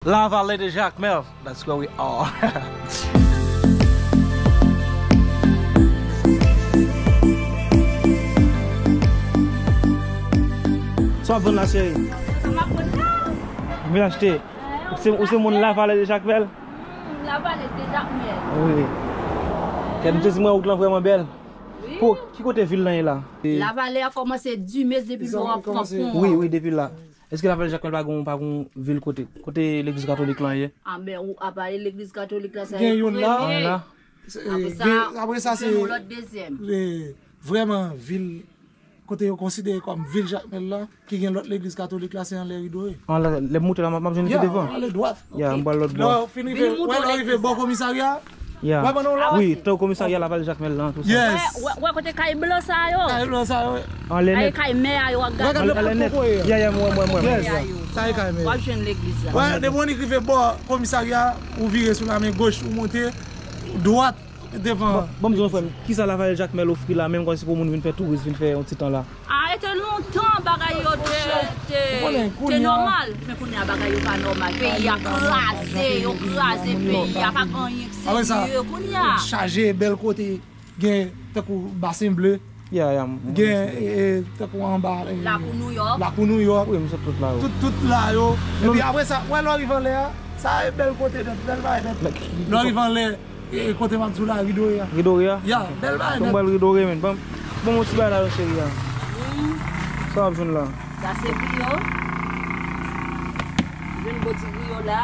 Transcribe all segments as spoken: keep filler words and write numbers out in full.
La Vallée de Jacmel, that's where we are. Sa w ap vann la, cheri? Sa m ap vann la? M vin achte. Ou se, ou se moun La Vallée de Jacmel? Hmm, La Vallée de Jacmel. Wi. Kèt, m te di mwen wout lan vrèman bèl. Wi. Po, ki kote vil lan ye la? La Vallée a kòmanse Dimez depi bò a pran pon an. Wi, wi, depi la. Èske La Vallée de Jacmel pa gon, pa gon vil kote? Kote legliz katolik lan ye? A, men, ou, apa legliz katolik la, sa gen youn la. Premye. Gen la. Apre sa, gen, apre sa, se yon lòt dezyèm. Vrèman, vil kote yo konsidere kòm vil Jakmèl la, ki gen lòt legliz katolik la, se anlè Ridore. Anlè, lè m moute la, m ap, m ap jwenn li tou devan. Anlè dwat. Ya, m pral lòt bò. Lè w fin rive, wè lè w rive bò komisarya. Ya. Wè pandan w la. Wi, tan komisarya Laval Jakmèl lan, tou sa. Yes. Wè, wè, wè kote kay blan sa yo. Kay blan sa yo. Anlè nèt. Kay mè a yo ak gade. Anlè nèt. Ya, ya, m wè, m wè, m wè. Yes. Sa e kay mè. W ap jwenn legliz la. Wè, depi w rive bò komisarya, ou vire sou la men goch, ou monte dwat devan. Bon, bon, m di w, frè m, kisa Laval Jakmèl ofri la, menm kòmsi pou moun vin fè touris, vin fè yon ti tan la? A, e te lontan bagay yo te, te, te nòmal. Men kounye a bagay yo pa nòmal. Peyi a kraze, yo kraze peyi a, pa gen anyen ki serye kounye a. Chaje bèl kote, gen tankou Basen Ble, ya, ya, gen, e, tankou anba, e, Lakou Nouyòk. Lakou Nouyòk. Wi, m sot tout la yo. Tout, tout la yo. Epi apre sa, wè lè w rive anlè a, sa e bèl kote nèt, bèl bagay nèt. Lè w rive anlè, E, kote m ap di w la, Ridore a. Ridore a? Ya, bèl bagay nèt. Bon, bèl Ridore, men. Ban, ban m yon ti bagay la, cheri a. Sa w ap jwenn la? Sa se griyo. Jwenn bon ti griyo la.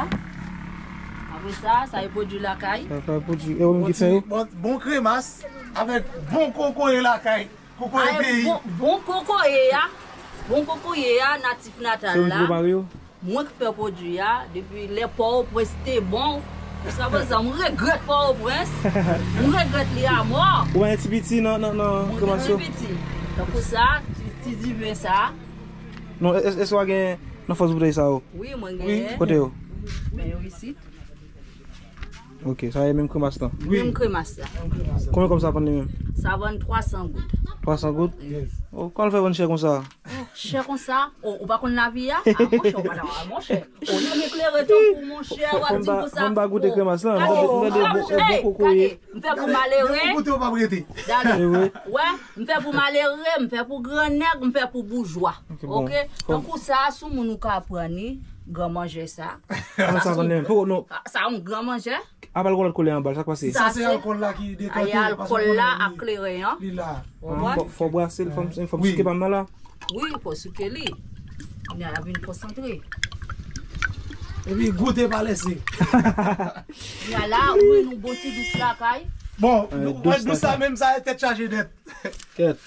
Apre sa, sa e pwodui lakay. Sa, sa e pwodui. E ou menm ki fè yo? Bon, bon kremas avèk bon kokoye lakay. Kokoye peyi. Bon, bon kokoye a. Bon kokoye a, natif natal la. Se ou menm ki prepare yo? Mwen k fè pwodui a, depi lè Pòtoprens te bon. Jiska prezan, m regrèt Pòtoprens. M regrèt li amò. Ou pa gen ti piti nan, nan, nan kremasyon? Mwen gen ti piti. Tankou sa, ti, ti diven sa. Non, èske w gen nan fòs boutèy sa yo? Wi, mwen genyen. Kote yo? Men yo isit. Ok, sa e menm kremas lan? Wi. Menm kremas la. Konbyen kòb sa vann li menm? Sa vann twa san goud. Twa san goud? Yes. O, kòman l fè vann chè konsa? Chè konsa? O, ou pa konn lavi a? A, monchè, ou pa ta, a, monchè. O, nèg eklere tankou monchè, w ap di m konsa. Fò m pa goute kremas lan. Gade, m fè pou malere. Depi w goute, w p ap rete. Gade. Wè, m fè pou malere, m fè pou grannèg, m fè pou boujwa. Ok, bon. Ok? Tankou sa, sou moun ou ka pran li, gran manjè sa. Sa, sa yon gran manjè. Apa alkòl lòt koulè anba l, sa k pase? Sa se alkòl la ki detante. Alkòl la ak kleren an. Li la. Fò, fò brase l, fò m, fò m sike pa m nan la. Wi, fò sike li. Kounye a l ap vin konsantre. Epi goute pa lese. Kounye a la, ou jwenn yon bon ti dous lakay. Bon, wè dous la menm sa, tèt chaje nèt. Kèt.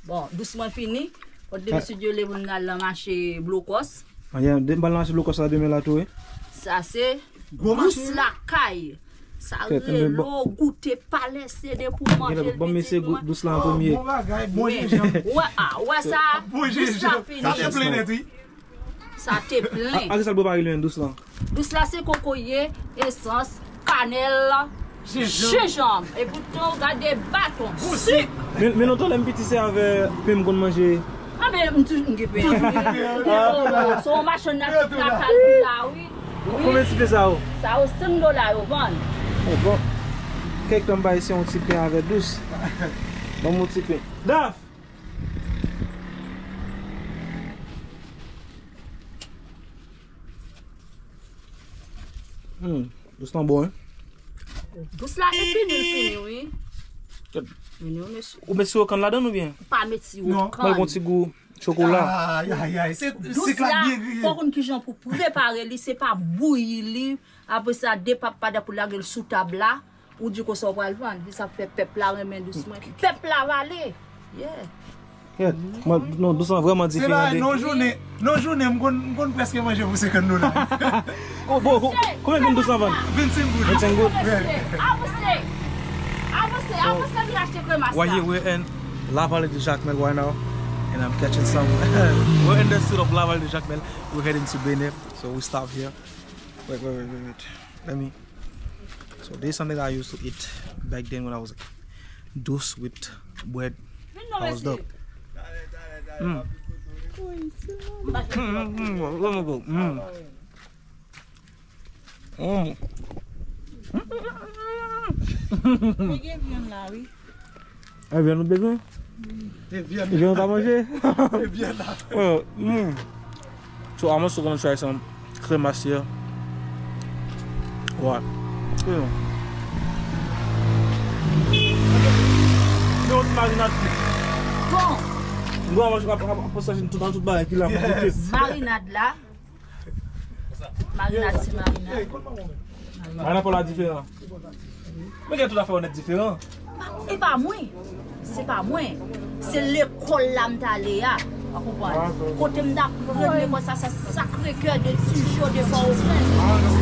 Bon, dous mwen fini. Kot de mesye Dye le moun al nan mache Blokòs. Anyen, de, m pral nan mache Blokòs la demen la tou, wi. Sa se dous lakay. Sa rele w goute pa lese depi w manje l. Bon, mesye, dous la an premye. Bon bagay, bon jenjanm. Wè, a, wè sa, dous la fini. Sa te plen nèt, wi. Sa te plen. A, a ki sa l prepare li menm, dous lan? Dous la se kokoye, esans, kanèl, jenjanm. Epi tou gade baton, sik. Men, men lontan lè m piti se avè pen m konn manje. A men m toujou m gen pen. Se yon machann natif natal ki la wi. Konbyen ti pen sa yo? Sa yo senk dola yo vann. O bon. Kèk tan m bay se yon ti pen avè dous. Ban m yon ti pen. Daf! Hmm, dous lan bon, wi. Dous la e fini, l fini, wi. Fini, wi, mesye. Ou met siwo kann ladan l oubyen? Pa met siwo kann. Non. Mwen gon ti gou chokola. Ay, ay, ay, se, se sik la byen griye. Fò w konn kijan pou prepare li, se pa bouyi li, apre sa, de pap padan pou lage l sou tab la. Ou di konsa w pral vann, se sa k fè pèp la renmen dous mwen. Pèp la vale. Yeah. Kèt, non, dous lan vrèman diferan de. Se pa nan jounen, nan jounen, m konn, m konn prèske manje pou senkant dola. Bon, bon, konbyen grenn dous lan vann? Vennsenk goud. Vennsenk goud? Avanse, avanse, avanse, vin achte kremas la. Well, yeah, we're in La Vallée de Jacmel right now, and I'm catching some. We're in the street of La Vallée de Jacmel. We're heading to Benin, so we stop here. Wait, wait, wait, wait, wait. Let me So there's something that I used to eat back then when I was a kid. Dous with bread. I was dope. Mm. Mm, mm, mm, mm, mm. Mm. Li gen vyann la, wi. E vyann nou bezwen? E vyann. E vyann nou pa manje? E vyann la. Oh, mm. So, I'm also gonna try some crème glacée. What? You know. Bon. Bon, mwen ap, ap, ap, ap, tout, tout bagay ki la, mwen goute. Marinad la. Marinad, se marinad. Marinad pa la diferan. Men gen tout afè ou nèt diferan. E pa mwen. Se pa mwen. Se lekòl la m t ale a. Ou konprann? Kote m t aprann lekòl sa, se Sacré-Cœur de Tijo de Pòtoprens.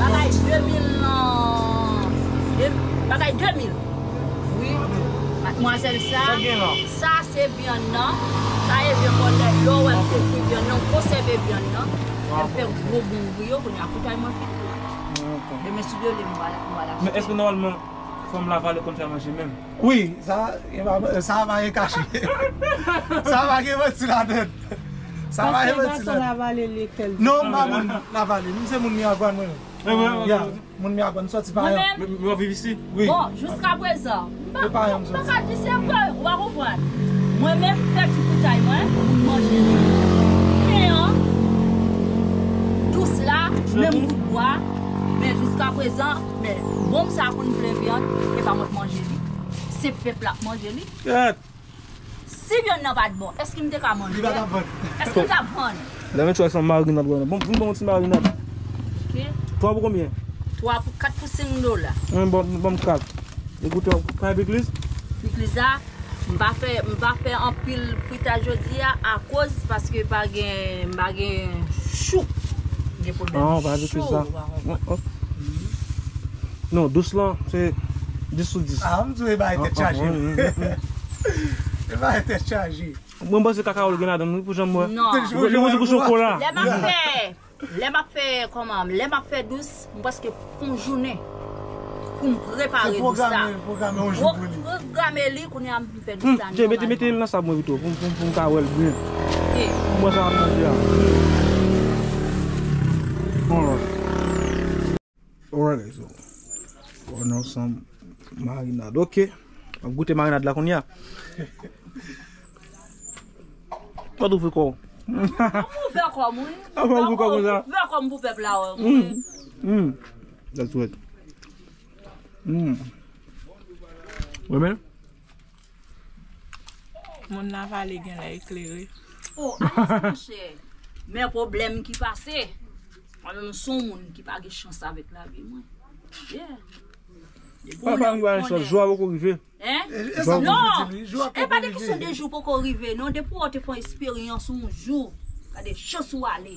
Bagay de mil lan. De, bagay de mil. Wi. Madmwazèl sa, sa se vyann nan. Sa e vyann nan. Lè w wè m te fri vyann nan, m konsève vyann nan. Lè m fè gwo bon bri yo, kounye a koutay mwen fini. Demen si Dye vle, m va, m va lachte. Men èske nòmalman fanm la vale konn fè manje menm? Wi, sa, sa pa gen kache. Sa pa gen manti ladann. Sa pa gen manti ladann. Non, m pa moun la vale. M se moun Miragwàn mwen menm. Ya, moun Miragwàn, m sòti Payan. Mwen menm? Men, men w ap viv isi? Wi. Bon, jiska prezan, m pa, m pa ka di se vre, ou pa konprann. Mwen menm, m fè ti koutay mwen, m manje li. Men an, dous la, menm gout bwa, men jiska prezan, men bonm sa konn plen vyann, e pa mwen k manje li. Se pèp la k manje li. Si vyann nan pa t bon, èske m te ka manje? Li pa t ap vann. Èske m t ap vann? Lè m try sa marinad wè. Bon, vin ban m yon ti marinad. Ok. Twa pou konbyen? Twa pou, kat pou senk dola. Mwen ban, ban m kat. E goute, kay pikliz? Pikliz la, m pa fè, m pa fè anpil fritaj jodi a, akoz, paske pa gen, m pa gen chou. M gen pwoblèm chou. Ah, pa pikliz la. Non, dous lan, se dis sou dis. Ah, m di w e bay tèt chaje. E bay tèt chaje. Mwen panse kakawòl gen ladan l wi pou jan m wè. Non. Li, li manje kou chokola. Lè m ap fè, lè m ap fè kòman, lè m ap fè dous, m prèske fè yon jounen pou m prepare dous la. Se pwograme, pwograme yon jou pou li. Pwograme li, kounye a m fè dous la nòmalman. Mete, mete l nan sab mwen pito, pou, pou, pou m ka wè l byen. Ok. Pou m wè sa m manje a. Bon, alright, so, bon, nou ansanm marinad. Ok. M ap goute marinad la kounye a. Pa t ouvri kò w. M ouvè kò m, wi. Apa ouvri kò konsa? M ouvè kò m pou pèp la wè m, wi. Mm. Mm. That's right. Mm. Wi, men. Moun nan vale genlè eklere. Oh, Alex, monchè. Men pwoblèm ki pase. Mwen menm, m se yon moun ki pa gen chans avèk lavi mwen. Yeah. Papa m gen chans, jou a poko rive. Hein? Non, e pa de kesyon de jou poko rive, non. Depi w te fè yon eksperyans yon jou, gade chans ou ale.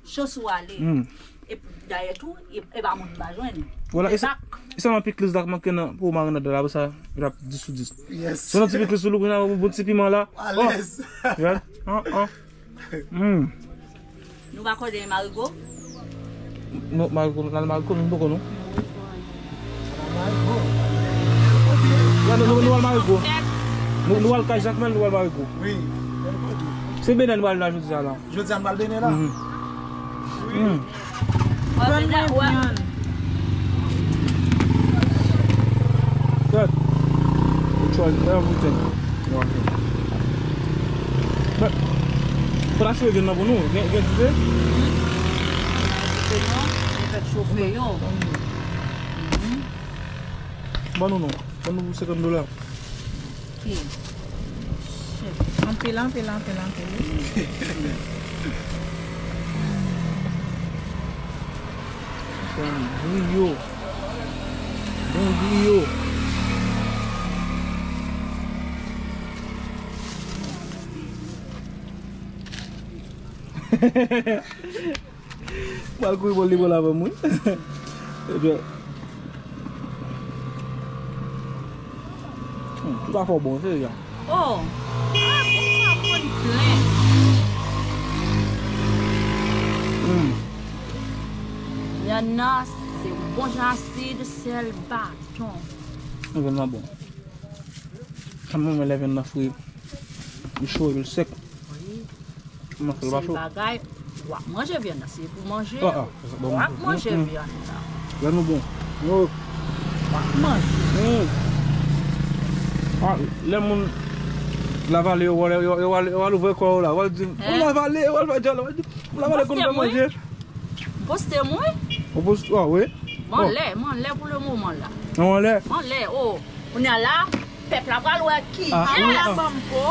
Chans ou ale. Hmm. E dayè tou, e, e pa moun m pa jwenn. Vwala, e sa, e sèlman pikliz la k manke nan pou marinad la, apre sa, l ap dis sou dis. Yes. Se nan ti pikliz sou li, kounye a, yon bon ti piman la. Alèz. Oh, yeah. Ah, ah. Hmm. Nou pa konnen marigo? Non, marigo, n al marigo, nou poko non. Ya, nou, nou, nou al marigo. Nou, nou al kay Jakmèl, nou al marigo. Wi. Se Benè nou al la jodi a la. Jodi a nou al Benè la. Mhm. Hmm. Wè, Benè, wè. Gad. Try everything. Bon, fò n asire vyann nan pou nou. Gen, gen dife? Dife non, li fèk chofe yo. Ban nou non. Ban nou senkant dola. Ok. Anpil, anpil, anpil, anpil. Bon griyo. Bon griyo. Mwen al kouri bò l, li bò l avè m, wi. Ebyen. Hmm, tout afè w bon, serye. Oh! Ah, konsa konn plen. Hmm. Vyann nan, se bon jan asid, sèl, baton. Vyann nan bon. Sa m renmen lè vyann nan fri. Li cho, li sèk. Wi. M nan fè l pa cho. Sèl bagay, w ap manje vyann nan, se pou manje. Ah, ah, w ap manje vyann nan. Gad nou bon. Yo. Manje. Hmm. Ah, lè moun Lavale yo, yo, yo, yo, yo al ouvè kò yo la. Yo al di, moun Lavale, yo al fè djòl, yo al di, moun Lavale konn fè manje. Poste mwen. Ou poste, ah, wi. Mwen lè, mwen lè pou le moman la. Mwen lè. Mwen lè, oh. Kounye a la, pèp la pral wè ki. Ah, jan wi, la ah. Ban m po.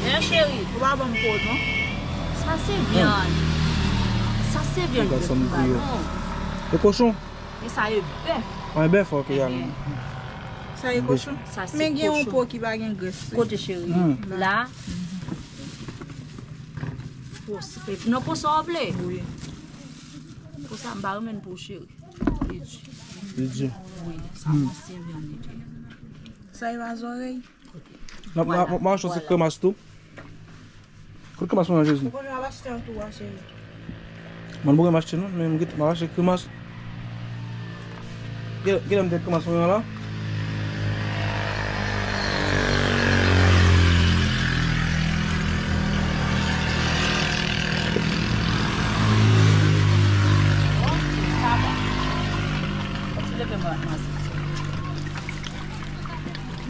Hein, cheri? Ou pa ban m po, non? Sa se vyann. Sa se vyann. Gad sa m kriye. E kochon? E sa e bèf. An, e bèf, ok, yal. Sa e kochon? Sa se kochon. Men gen yon po ki pa gen grès. Kote, cheri? Hmm. La. Po, e, non, po sa w vle? Wi. Po sa, m pa renmen po, cheri. Li di. Li di. Wi, sa, hmm, ansyen vyann li di. Sa e pa zòrèy? N ap, n ap, n ap achte yon ti kremas tou. Kote kremas mwen an, Jezi? Ou konnen w ap achte yon tou a, cheri. Mwen, m poko janm achte non, men m gen, m ap achte kremas. Gen, gen lè m te kremas mwen an la.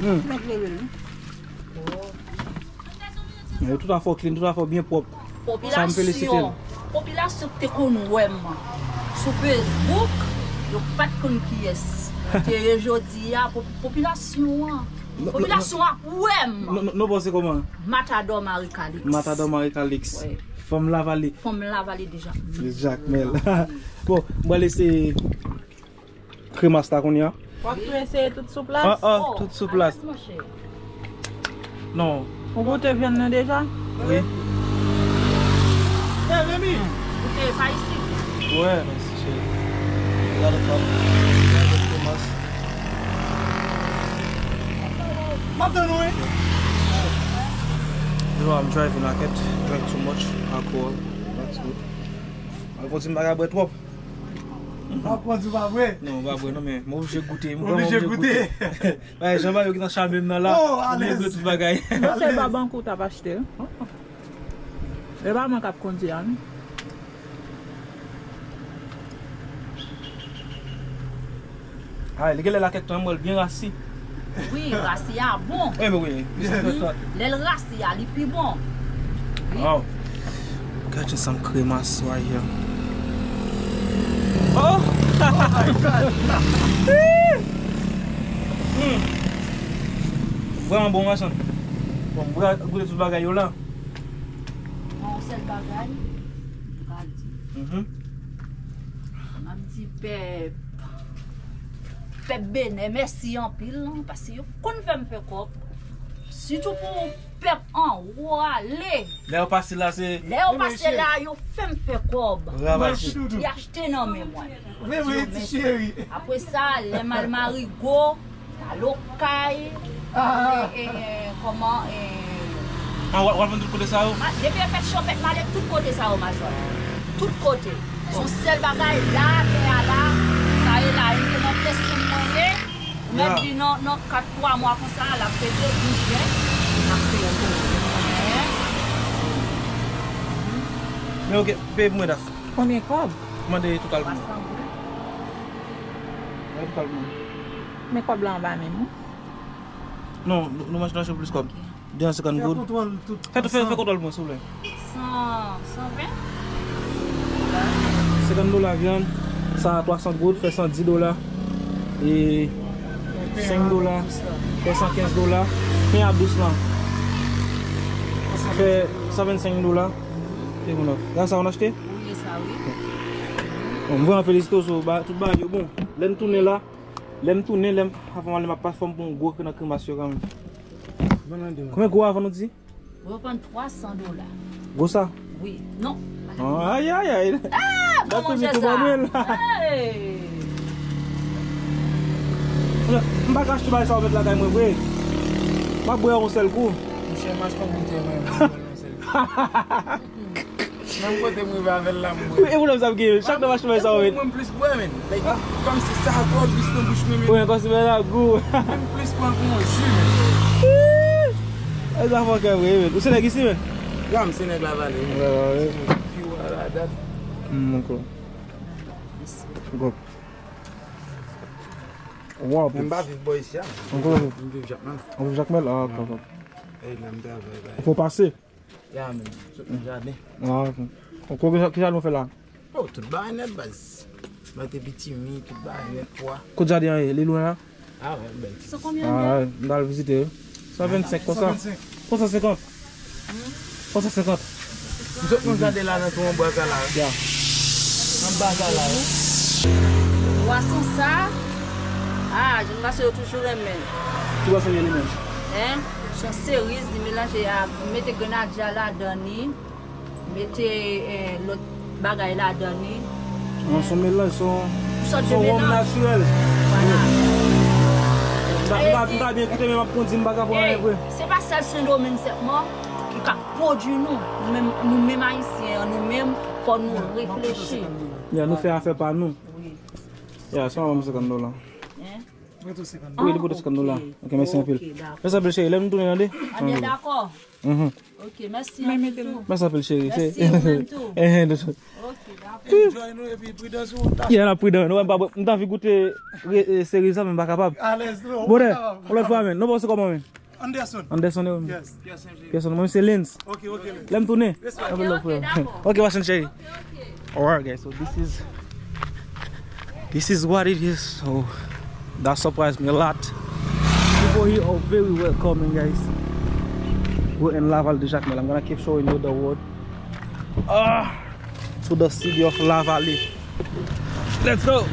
Hmm. Mèt leve l, wi. Yo tout afè w clean, tout afè w byen pwòp. Sa m felisite l. Popilasyon, popilasyon ki te konn wè m sou Facebook, yo pa t konn kiyès mwen te ye jodi a. Popilasyon an, popilasyon ap wè m. Nou, nou, nou panse kòman? Matadò Marie Calix. Matadò Marie Calix. Wi. Fanm Lavale. Fanm Lavale de Jakmèl. De Jakmèl. Bon, m pral eseye kremas la kounye a. W ap tou eseye tout sou plas? Ah, ah, tout sou plas. Non. Ou goute vyann nan deja? Wi. Goute pa isi. Wi, mèsi, cheri. Gade sa. Gade kremas. M ap tann ou, wi. You know, I'm driving, I can't drink too much alcohol. That's good. Mwen konn si m pa ka bwè twòp. Mwen konn si w pa bwè. Non, m pa bwè non, men mwen oblije goute. Mwen vrèman oblije goute. Bay, jan bagay yo gentan chame m nan la. Oh, alèz. Mwen goute tout bagay. Non, se pa bank ou t ap achte l. E pa mwen k ap kondi a, non. Ah, li genlè la kèk tan, m wè l byen rasi. Wi, rasi a bon. Eh, ben wi. Lè l rasi a, li pi bon. Wi. Wow. Got you some kremas right here. Oh! Oh my God! Mm. Vrèman bon, machann. Bon, m goute tout bagay yo la. Yon sèl bagay, m ka di. Mhm. M ap di pèp, pèp Benè, mèsi anpil, paske yo konn fè m fè kòb. Sitou pou pèp anwo ale. Lè yo pase la, se... Lè yo pase la, yo fè m fè kòb. Ravaje. Y achte nan men mwen. Vrèman, ti cheri. Apre sa, lè m al Marigo, Lokay, e, e, kòman, e, ah, w ap vann tout kote sa yo? Depi e fèt chanpèt, m ale tout kote sa yo, majò. Tout kote. Se yon sèl bagay, la, tè a la, sa e la, li te nan pye sou mwen ye. Ou mèt di nan, nan kat twa mwa konsa, l ap fete, douz jen, l ap fete. Men ok, peye pou mwen, Daf. Konbyen kòb? Mande total pou mwen. Mande total pou mwen. Men kòb la anba men m, wi. Non, nou, nou mache, mache plis kòb. Ok. Devan senkant goud. Fè kontwòl tout ansanm. Fè, fè, fè kontwòl mwen, silvouplè. San, san ven? Senkant dola vyann, sa twa san goud, fè san dis dola. E senk dola, fè san kenz dola. Pen a dous lan, fè san vennsenk dola. E kounye a, sa ou achte? Wi, e sa, wi. Bon, m vrèman felisite w sou ba-, tout bagay yo bon. Lè m tounen la, Lè m tounen, lè m, avan m ale, m ap pase fò m pran yon gwo nan kremas yo kanmenm. Konbyen gwo avan nou di? Yo vann twa san dola. Gwo sa? Wi. Non. Ay, ay, ay. Ah, bon manje sa. M pa ka achte bagay sa yo met lakay mwen vre. M ap bwè yon sèl kou. Monchè, m achte yon boutèy mwen, m ap bwè yon sèl kou. Menm kote m rive avè l la, m bwè. E pwoblèm sa m gen, chak lè m achte bagay sa yo, men. Mwen, m plis bwè, men. Like, kòmsi sa twò dis nan bouch mwen, men. Wi, kòmsi bagay la gou. Mwen, m plis pran pou yon ji, men. E sa fò kè vre, men. Ou se nèg isi, men? Ya, m se nèg Lavale, men. Lavale. Pi wa la dat. Mm, ok. Gòp. Wow, men m pa viv bò isi a. Ou viv Jakmèl? Ou viv Jakmèl? Ah, ok, ok. E la m travay, bay. Fò pase. Ya, men. Sot nan jaden. Ah, ok. Ou konnen ki jaden nou fè la? Oh, tout bagay nèt, baz. Mete pitimi, tout bagay nèt, pwa. Kot jaden an ye? Li lwen la? Ah, wè, bèl ti. Ah, m al vizite yo. San vennsenk konsa. Konsa senkant. Konsa senkant. M sot nan jaden la nan tou anba sa la. Ya. Anba sa la. Bwason sa, ah, jenn gason yo toujou renmen. Ki bwason yo renmen? Hein? Se yon seriz, li melanje ak, mete grenadya ladan li. Mete, eh, lòt bagay ladan li. Non, se yon melanj, se yon, se yon wòm natirèl. Vwala. M ta, m ta, m ta byen koute, men m ap kondi, m pa ka pran anyen vre. Se pa sèl Sendomeng sèlman ki ka pwodui nou. Nou menm, nou menm Ayisyen an, nou menm, fò nou reflechi. Ya, nou fè afè pa nou. Wi. Ya, se yon senkant dola. Hein? Wi, li pote senkant dola. Ok, mèsi anpil. Ok, dakò. Mèsi anpil, cheri. Lè nou tounen, tande? Ann dakò. Mhm. Ok, mèsi anpil tou. Mèsi anpil, cheri. Mèsi, ou menm tou. Eh, eh, tou. Ok, dakò. Enjoy nou epi pridan sou wout la. Yeah, n ap pridan. Nou, m pa, m t anvi goute re-, eh, seriz la, men m pa kapab. Alèz, non. Bonè, yon lòt fwa, men. Non, pa se kòman, men? Anderson. Anderson, eh, yes. Pierson, mwen se Lens. Ok, ok, Lens. Lè m tounen. Respect. Anpil love, frè. Ok, dakò. Ok, Washington, cheri. Ok, ok. Alright, guys, so this is, this is what it is. So that surprised me a lot. People here are very welcoming, guys. We're in La Vallée de Jacmel. I'm gonna keep showing you the road. Ah, to the city of La Vallée. Let's go.